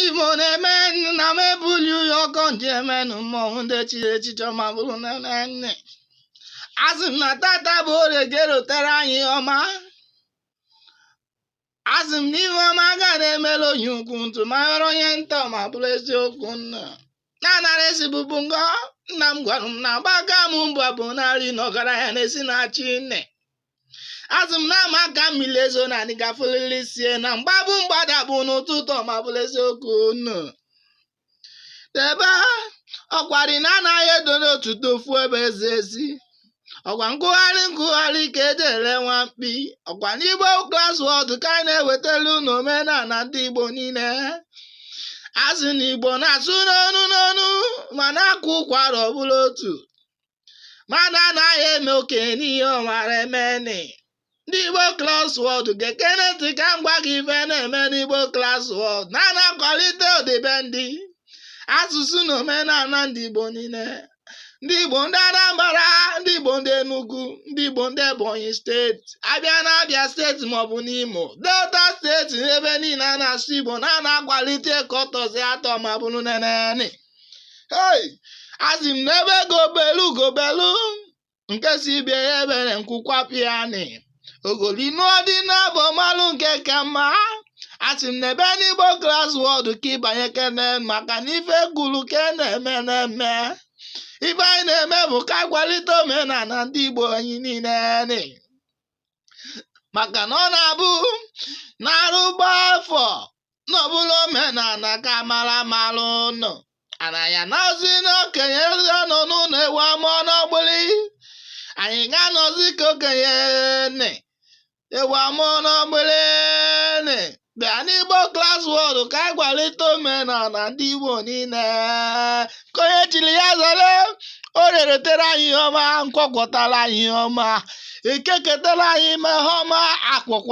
Igbo na-eme na m ebuli uyo ọkọ nji emenụ mmọnwụ ndị chiri echichi ọma bụrụ nne nne. Asị m na tata bụ orie ga-erotere anyị ọma. Asị m na ife ọma ga na-emere onye ukwu ntụ ma mere onye nta ma bụrụ eziokwu nna. Na-anara ezibụbụ ngọ nna m gwara m na gbaka m mbụ bụ narị na ọgaranya na-esi na chi nne. Asị m na ama ka mmiri ezo na anyị gafuriri sie na mgbabụ mgbada bụ n'ụtụtụ ma bụrụ eziokwu nnu. Debe ọkwari na anaghị edo n'otuto ofu ebe ezi ezi. Ọkwa ngụgharị ngụgharị ka eji ele nwa mkpi. Ọkwa n'Igbo Class World ka anyị na-ewetara unu omenala ndị Igbo niile. Asị na Igbo na-asụ n'onu n'onu ma na-akwa ụkwara ọ bụla otu. Mmadụ anaghị eme okenye n'ihe ọ mara emeni. Ndị Igbo Class World ga-ekene ntị ka m gwa gị ife na-eme n'Igbo Class World na na-akwalite ọdịbendị asụsụ na omenala ndị Igbo niile. Ndị Igbo ndị Anambra, ndị Igbo ndị Enugu, ndị Igbo ndị Ebonyi steeti, abịa na Abia steeti maọbụ n'Imo, Delta steeti n'ebe niile a na-asụ Igbo na na-akwalite ka ọ tọzie atọ ma bụrụ nenene. Hey! Asị m n'ebe gobelu gobelu nke si bịa ya ebere nkwụkwapịanị ogoli nụọ dị n'abụ malụ nke ka mma. Asị m n'ebe n'Igbo Class World ka ịbanye kene maka na ife kwuru ka e na-eme na-eme. Ife anyị na-eme bụ ka anyị kwalite omenala ndị Igbo anyị niile nị. Maka na ọ na-abụ na-arụ gbaa afọ n'ọbụla omenala ka mara mara ụnụ ana ya nọzi n'okenye nọ n'ụlọ ewu amụọ n'ọgbụlị. Anyị ga-anọzi ka okenye nị ewu amụọ n'ọgbụlị nị. Bịa n'Igbo Class World ka anyị kwalite omenala ndị Igbo niile. Ka onye chiri ya zere, o reretere anyị ihe ọma, nkwọkwọtara anyị ihe ọma, eke ketara anyị ime ihe ọma, akwụkwọ.